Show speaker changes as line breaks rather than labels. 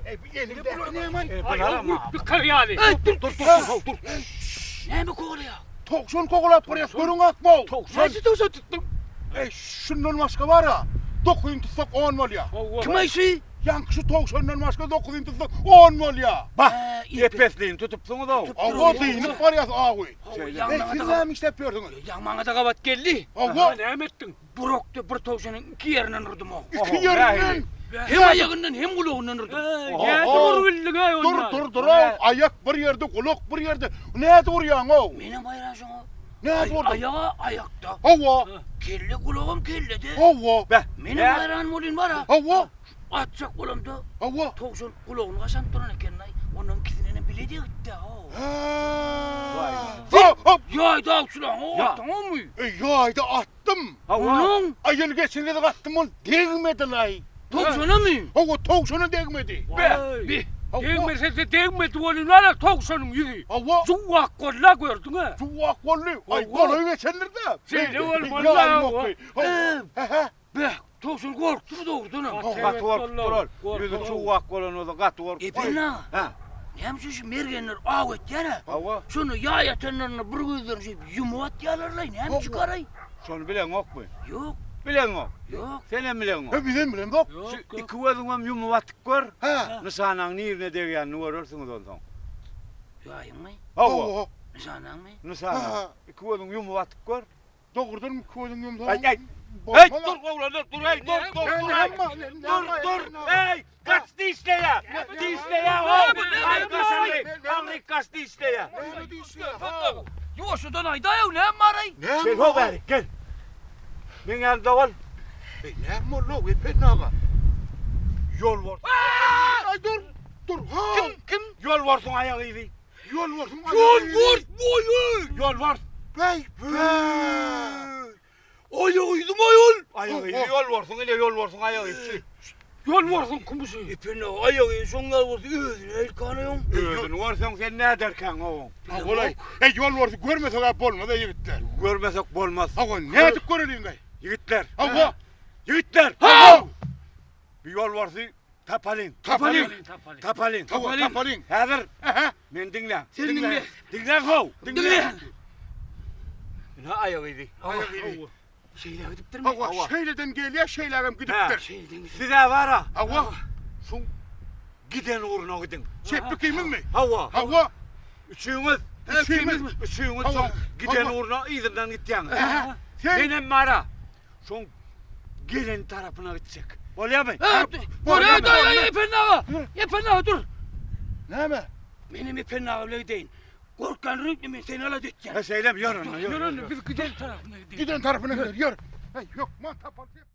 Ey, bu elimdäki näme?
Aýagy urup ýykar ýaly.
Dur, dur, dur, dur.
Näme kowalaýar?
Towşan kowalap barýas, görüň akmaw.
Näçe towşan tutduň?
Eý, şundan başga bar-a. Dokuzyny tutsak on bolýar.
Kim aýşy?
Ýaňky şu towşandan başga dokuzyny tutsak on bolýar.
Bah, epesligini tutupsyňyz-ow.
Hawa, dynyp barýas awy.
Şeýle.
Eý, siz näme işläp ýörsüňiz?
Ýa maňa-da gabat geldi.
Hawa.
Näme etdiň?
Bir okda bir towşanyň iki ýerinden urdum-ow.
Iki ýerinden?
Hem aýagyndan, hem gulagyndan urdum.
Nädip urubildiň-eý onda?
Dur, dur, dur-ow. Aýak bir ýerde, gulak bir ýerde. Nädip urýaň-ow?
Menem haýran şoňa.
Nädip urduň?
Aýag-a aýakda.
Hawa.
Kelle gulagam kellede.
Hawa.
Beh.
Menem haýran bolýan bar-a.
Hawa.
Atjak bolamda,
Hawa.
towşan gulagyny gaşanyp duran eken-laý. Ondan ikisini bile degipdi-ow.
Hä.
Ýaýda awçylaň-ow, atdyňmy?
Eý, ýaýda atdym.
Onuň?
Aý, ýyl geçen gezek atdym, ol degmedi-laý.
Towşanamy?
Hawa, towşana degmedi.
Be,
Bi.
Degmese-de degmedi welin, ana, towşanyň ýüzi.
Hawa.
Juwwak boldy-a, gördüň-ä.
Juwwak boldy. Aý, golaý geçendir-dä.
Şeýle bolmaly-da.
Hä-hä.
Beh, towşan gorkdumy dogrudanam?
Gaty gorkupdyr ol. Ýüzi çuwak bolan bolsa gaty gorkupdyr.
Ependi aga.
Hä.
Näme üçin şu mergenler aw etýär-ä?
Hawa.
Şonda ýaý atanlarynda bir gözlerini şeýdip ýumup atýarlar-laý, näme üçin garaý?
Şony bileňokmy?
Ýok.
Bileňok.
Ýok.
Senem bileňok.
Hä, bizem bilemzok.
Şu iki gözüňem ýumup atyp gör.
Hä.
Nyşanaň nirine degýänini görersiňiz onsoň.
Ýaýyňmy?
Hawa.
Nyşanaňmy?
Nyşana. Iki gözüňi ýumup atyp gör.
Dogrudanam közüň ýumsaň.
Aý, aý. Eý, dur oglanlar, dur, eý, dur, dur, dur, eý. Dur, dur, eý, gaç dişleýä. Dişleýä, ho. Aý, gaç, aňryk, aňryk gaç dişleýä.
Näme dişleýä?
Ýuwaşjadan aýdaý-ow, näme bar-aý?
Gel, ho, bärik, gel. Meň ýanymda bol.
Eý, näme boldy-ow, Ependi aga?
Ýolbars.
Aý, dur, dur, ha.
Kim, kim?
Ýolbarsyň aýak yzy.
Ýolbarsyň aýagy.
Ýolbars boýy!
Ýolbars.
Beý, beý.
Aýagy yzym aýol.
Aýagy yzy ýolbarsyň ile ýolbarsyň aýagy yzy.
Ýolbarsyň kümüşi.
Ependi aga aýagy yzy şoň ýaly bolsa özüni elkanaýoň.
Özüni görseň sen näderkäň oň.
Hawa-laý. Eý ýolbarsy görmesek-ä bolmaz-a ýigitler.
Görmesek bolmaz.
Hawa, nädip göreliň-aý?
Ýigitler.
Hawa.
Ýigitler.
Hawa.
Bu ýolbarsy Tapalyň.
Tapalyň.
Tapalyň.
Tapalyň. Tapalyň.
Häzir
Ähä.
meni diňläň.
Sen diňle.
Diňläň how.
Diňle.
Ine aýak yzy.
Aýak yzy.
Şeýle gidipdirmi?
Hawa, şeýleden gelýär, şeýlägem gidipdir.
Şeýleden gidip.
Siz-ä bar-a.
Hawa.
Şuň giden ugruna gidiň.
Çepbe kimizmi?
Hawa.
Hawa.
Üçüňiz.
Üçümiz.
Üçüňiz
Hawa.
şoň giden
Hawa.
ugruna yzyndan gitýäňiz.
Ähä. Sen
Menem bar-a. Şoň gelen tarapyna gitjek. Bolýarmy?
Bolýar, daýy, Ependi aga! Ependi aga, dur!
Näme?
Menem Ependi aga bilen gideýin. Gorkýan rüýtli men seni alada etýän.
Hä, şeýlemi? Ýör onda, ýör.
Ýör onda, biz giden tarapyna gideýin.
Giden tarapyna gider, ýör. Heý, hökman taparys.